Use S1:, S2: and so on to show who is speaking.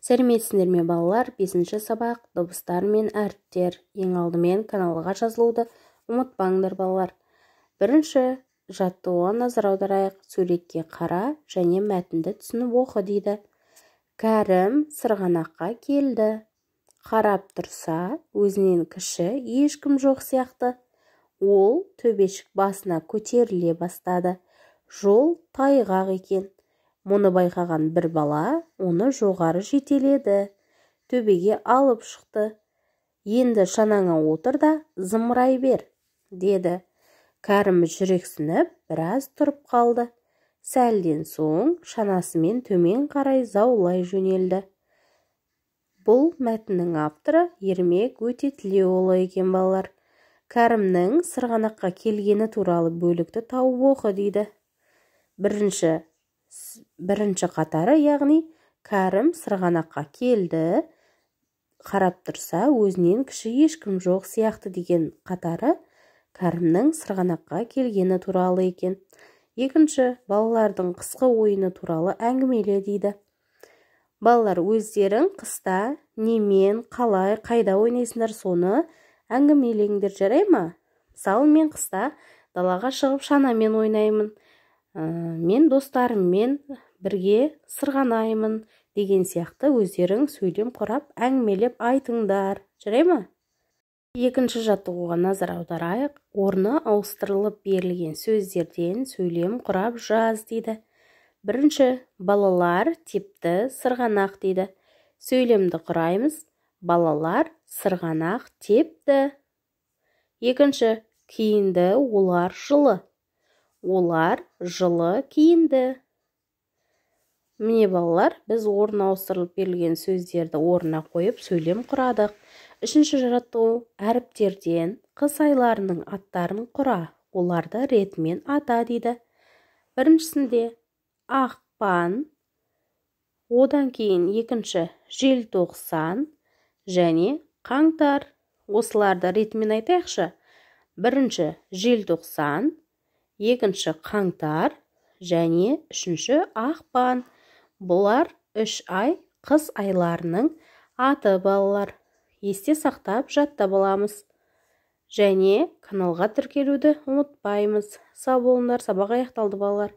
S1: Сәлеметсіңдер ме, балалар? 5-ші сабақ, дыбыстар мен әріптер. Ең алдымен каналға жазылуды ұмытпаңдар, балалар. Бірінші жаттығуға назар аударайық. Суретке қара және мәтінді түсініп оқы дейді. Кәрім сырғанаққа келді. Қарап тұрса, өзінен кіші ешкім жоқ сияқты. Ол төбешік басына көтеріле бастады. Жол тайғақ екен. Мұны байқаған бір бала оны жоғары жетеледі. Төбеге алып шықты. Енді шанаңа отыр да зымырай бер, деді. Кәрім жүрексініп біраз тұрып қалды. Сәлден соң шанасымен төмен қарай заулай жөнелді. Бұл мәтіннің авторы Ермек Өтетілеуұлы екен, балалар. Кәрімнің сырғанаққа келгені туралы бөлікті тауып оқы дейді. Бірінші қатары, яғни Кәрім сырғанаққа келді, қарап тұрса, өзінен кіші ешкім жоқ сияқты деген қатары Кәрімнің сырғанаққа келгені туралы екен. Екінші, балалардың қысқы ойыны туралы әңгімеле дейді. Балалар, өздерің қыста немен, қалай, қайда ойнайсыңдар, соны әңгімелеңдер, жарай ма? Мысалы, мен қыста далаға шығып шанамен ойнаймын. Мен достарыммен бірге сырғанаймын деген сияқты өздерің сөйлем құрап, әңгімелеп айтыңдар, жарай ма? Екінші жаттығуға назар аударайық. Орны ауыстырылып берілген сөздерден сөйлем құрап жаз дейді. Бірінші, балалар тепті сырғанақ дейді. Сөйлемді құраймыз. Балалар сырғанақ тепті. Екінші, киінді олар жылы. Олар жылы киінді. Міне, балалар, біз орын ауыстырылып берілген сөздерді орнына қойып сөйлем құрадық. Үшінші жаттығу, әріптерден қыс айларының аттарын құра, оларды ретімен ата дейді. Біріншісінде ақпан, одан кейін екінші желтоқсан және қаңтар. Осыларды ретімен айтайықшы. Бірінші желтоқсан, екінші қаңтар және үшінші ақпан. Бұлар 3 ай қыс айларының аты, балалар. Есте сақтап жаттап аламыз. Және каналға тіркелуді ұмытпаймыз. Сау болыңдар, сабақ аяқталды, балалар.